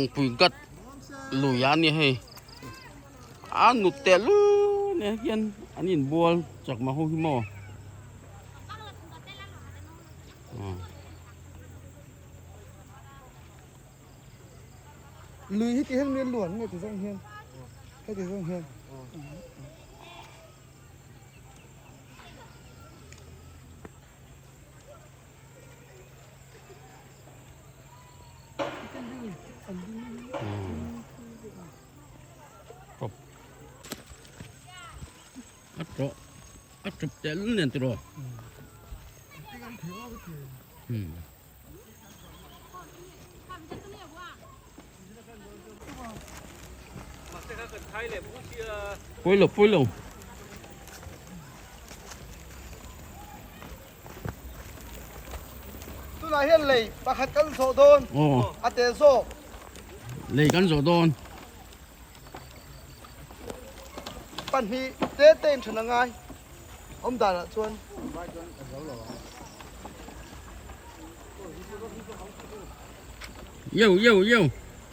Lawngpui gat lui a ni hei a nut teh lul nen hian an inbual chakma ho hi maw Lui hi ti hian mi luan nge ti zawng hian heti zawng hian. A tawh a tawp tel nen tiraw. Pawilo pawilo. Tunah hian lei pakhat kan zawh dawn a tel zawk. Lei kan zawh dawn. Pahnih te te in then a ngai awm danah chuan. Yo yo yo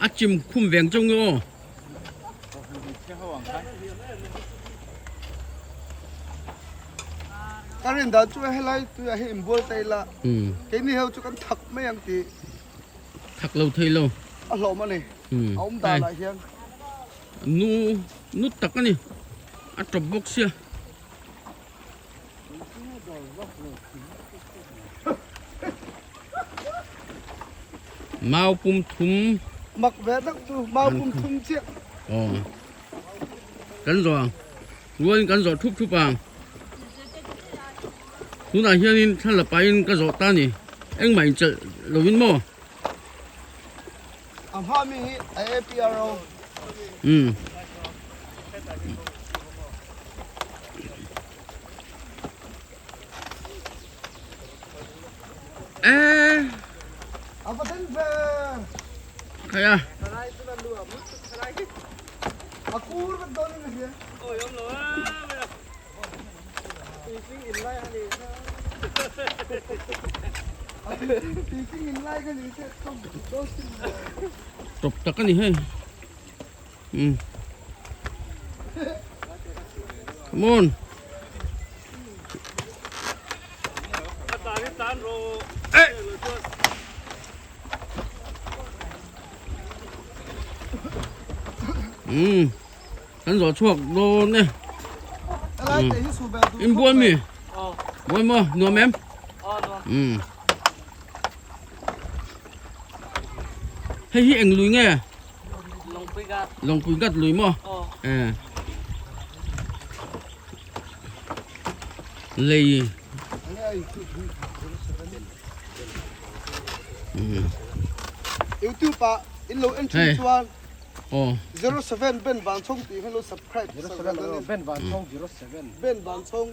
a chim khum veng chung nge aw. Ka rin dan chu helai tuiah hi inbual ta ila keini ho chu kan thak mai ang tih. Thak lo thei lo. A hlawm a ni. A awm danah hian. Nu nu tak a ni. A tawp bawk sia. Mau pum thum. Mak ve tak chu mau pum thum chiah. Aw. Kan zawh ang. Rualin kan zawh thup thup ang. Tunah hianin thla la pahin ka zawh ta ni. Engmah inchelh lovin maw? A hma mi hi a APRO. Umm. Eh. A va den ve. Khai a. A kur vek dawn in a hria. Oi om lo a. Tawp tak a ni hei. Um. Come on. Um. Kan zawh chhuak dawn e. In bual mi? Bual maw? Nuam em? Um. Hei hi eng lui nge? Longpui gat. Longpui gat lui maw? Eh. Lei. Um. YouTube ah in lo en thin chuan Aw. 07 Ben Vanchhawng tih hi lo subscribe 07 Ben Vanchhawng 07 Ben Vanchhawng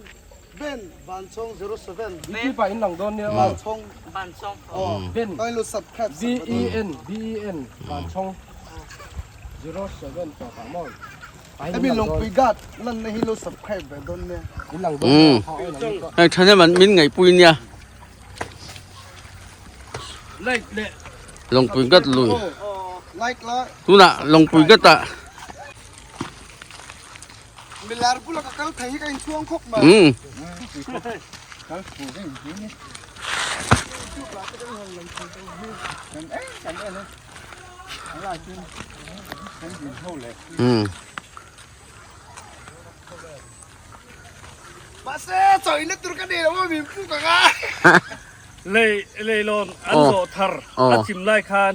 Ben Vanchhawng 07 YouTube ah in lang dawn nia Vanchhawng Vanchhawng aw Ben ka lo subscribe B E N B E N Vanchhawng 07 tawp ah maw Hemi Lungpui Guard lanna hi lo subscribe ve dawn nia in lang dawn nia Hei thahnem an min ngaihpui nia Like leh Lungpui Guard lui Like la tunah Lungpui Guard ah Milar bula ka kal thei hi ka inchhuang khawp mai. Um. Um. Mahse chawina tur ka nei lo a min puk ang a. Lei lei lawn an zawh thar a chim lai khan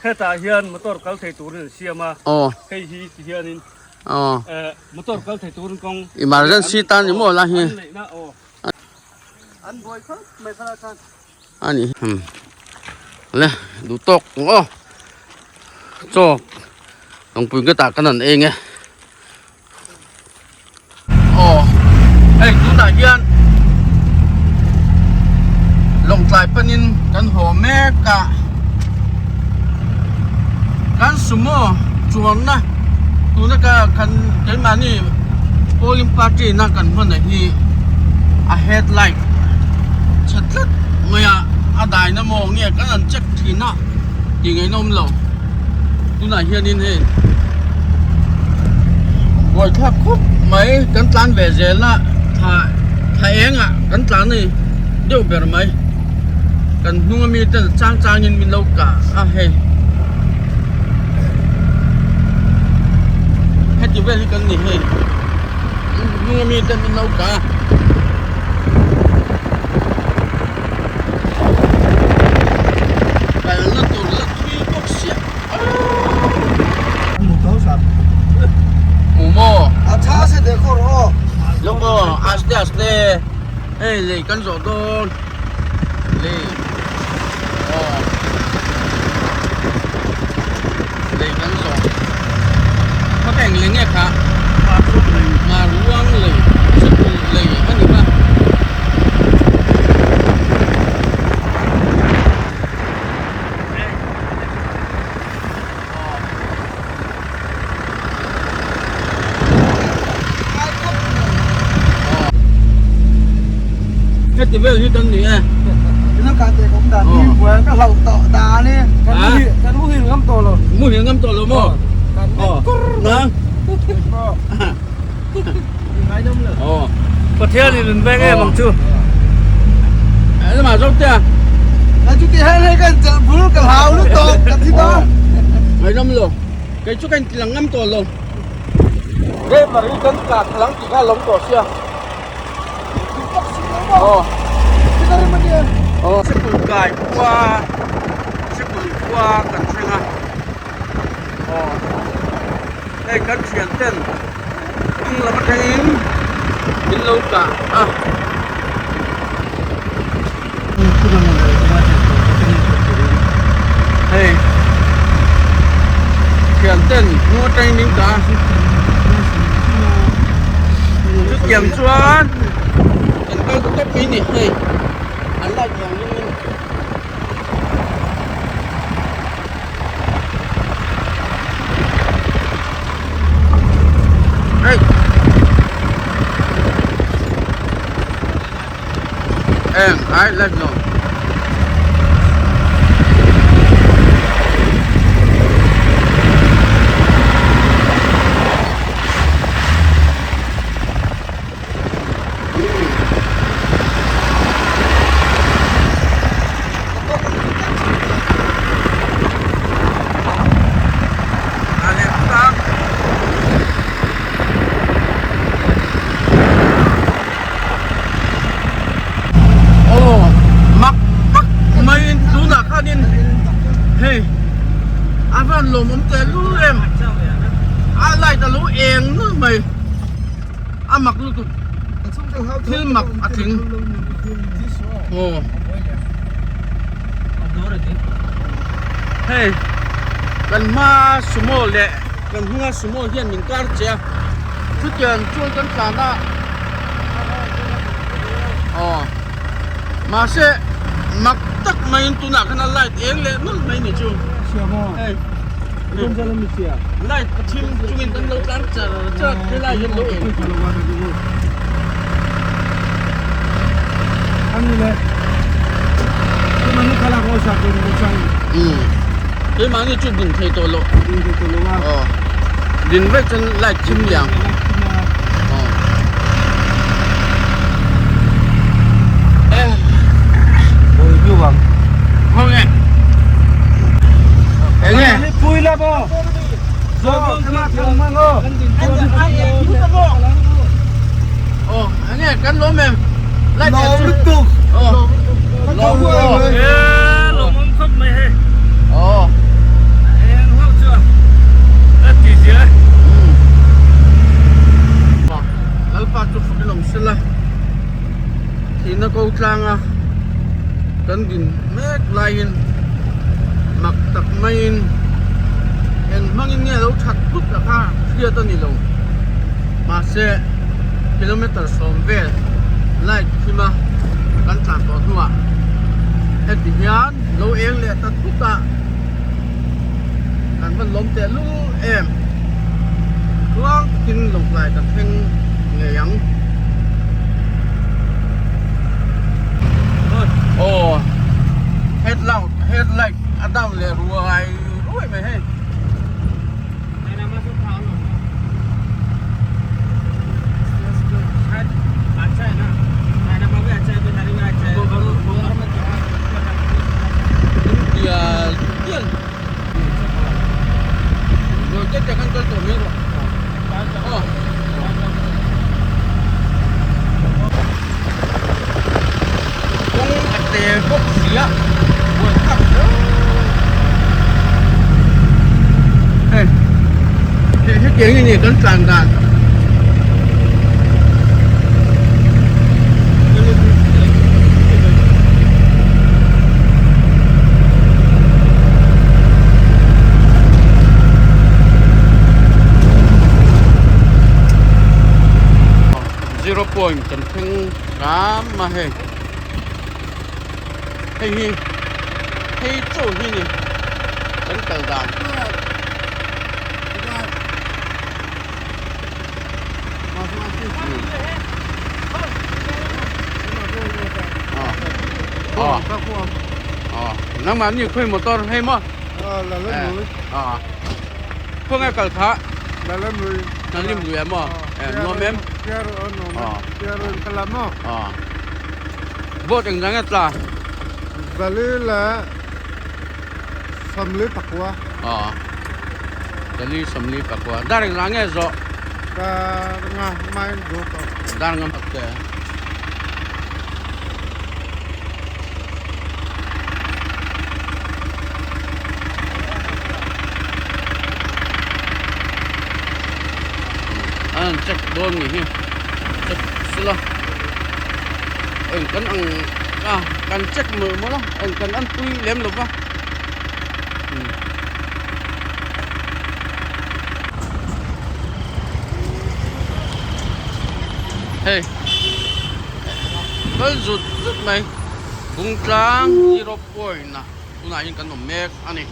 hetah hian motor kal thei turin an siam a, hei hi ti hianin motor kal thei turin kawng Emergency tan ni maw la hi. An neihna aw. An buai khawp mai kha khan. Ani le duh tawk ang aw chaw lungpui ka tah kan han eng e aw hei tunah hian lawngtlai panin kan haw mek a kan sumo chuanna tuna ka kan keimahni polling party na kan hman ah hi a headlight chhe tlat mai a a daina maw nge kan han check thin a tih ngaihna awm lo. Tunah hianin hei buaithlak khawp mai kan tlan ve zel a thla thla engah kan tlan a ni deuh ber mai kan hnung ami ten chang changin min lo kah a hei heti vel hi kan ni hei hnung ami ten min lo kah a. Kalna tur la thui bawk sia. Hmu maw? A tha se de khawr aw. Lawk aw, aste aste. Hei lei kan zawh dawn. Lei. Aw. Lei kan zawh. Khaw ka eng lei nge kha? Maruang lei. Sikul lei a ni kha. Heti vel hi kan ni e. Ilo ka te kom dan hi buai ka hlau to da ni. Kan mu kan muhil ngam to lo. Muhil ngam to lo mo. Na. Pathian in min veng em ang chu. Lamah zawk te a. Na chu ti hei hei kan chelh bul ka hlau lutuk ka thi dawn. Ngaihnawm lo. Kei chu ka intilang ngam tawh lo. Driver hi kan kah thlang tih kha a lawm tawh sia. Sikul kai khua sikul khua kan thleng a. Aw hei kan thian ten hnung lam atangin min lo kah a. Hei thian ten hnung atangin min kah a. Chutiang chuan kan kal ta tawp mai a ni hei an light vang in. Hey. Em, ai lên rồi. Aw mak tak maiin tunah khanin hei a van lawmawm teh lul em a light a lo eng nulh mai. A mak lutuk thil mak a tling aw hei kan hma sumo leh kan hnunga sumo hian min kar che a chutiang chuan kan tlan a aw mahse mak tak maiin tunah khan a light eng leh nawlh mai ni chu hei. Light a thim chungin kan lo tlar char char helai hian lo eng Keimahni chu din thei tawh loh aw din vek chuan light thim liang aw Khawnge Enge Pui la bo. Aw enge kan lawm em Lawm lutuk. Aw lawm lutuk. Lawmawm khawp mai hei. Aw. Eng hlauh chu a ti zia. Lalpa chu fak in awm sela. Thihna ko tlanga kan din mek laiin mak tak maiin eng hmangin nge lo that thut a kha hriat a ni lo. Mahse kilometer sawm vel light thim a kan tlan tawh hnuah heti hian lo eng leh ta thut a kan van lawm teh lul em. Tluang takin lawngtlai kan thleng ngei ang. Aw headlight headlight a down leh ruai ruai mai hei. Hetiang hi ni kan tlan dan. Zero point kan thleng hram a hei hei hi hei chauh hi ni kan kal dan. Nangmah ni khawi motor hei maw? Khawnge kal kha? Nalim lui a maw? Nuam em? Boat engdang e tla? Samli pakua. Aw. Dali samli pakua. Dar engzah nge zawh? Dar nga main dawt aw. Dar nga okay. An check dawn ni hi. Check sila. Eng kan ang a kan check mawlh mawlh a eng kan an pui lem lo va. Hei kal zut zut mai Bungtlang zero point ah tunah hian kan awm mek a ni.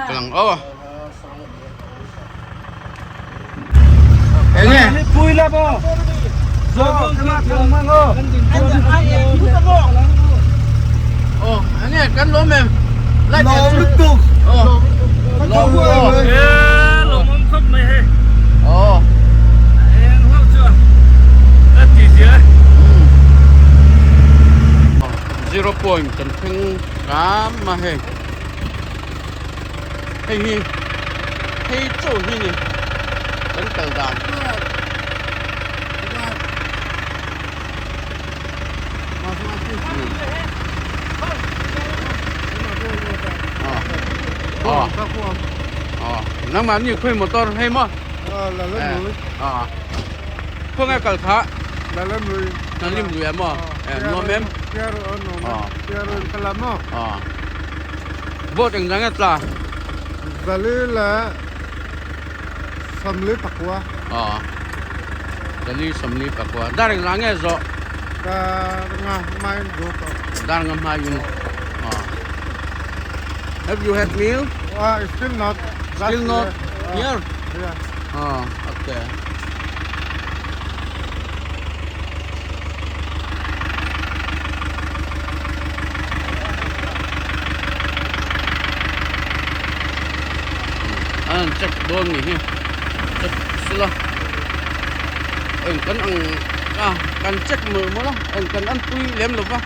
Kalang aw enge pui la bo oh enge kan lawm em lawm lutuk oh lawm lawm awm khawp mai hei oh eng hlauh chu a ti zia zero point kan thleng hram a hei hei hi hei chauh hi ni kan kal dan nangmah ni khawi motor hei maw khawnge kal kha Nalim lui a maw nuam em boat engzah nge tla Samli pakua. Aw. Dali samli pakua. Dar engzah nge zawh? Dar nga hmain dawt aw. Dar nga hmain. Aw. Have you had meal? Still not. Still not here? Yeah. Aw, okay. An check dawn ni hi check sila eng kan ang a kan check mawlh mawlh a eng kan an pui lem lo va.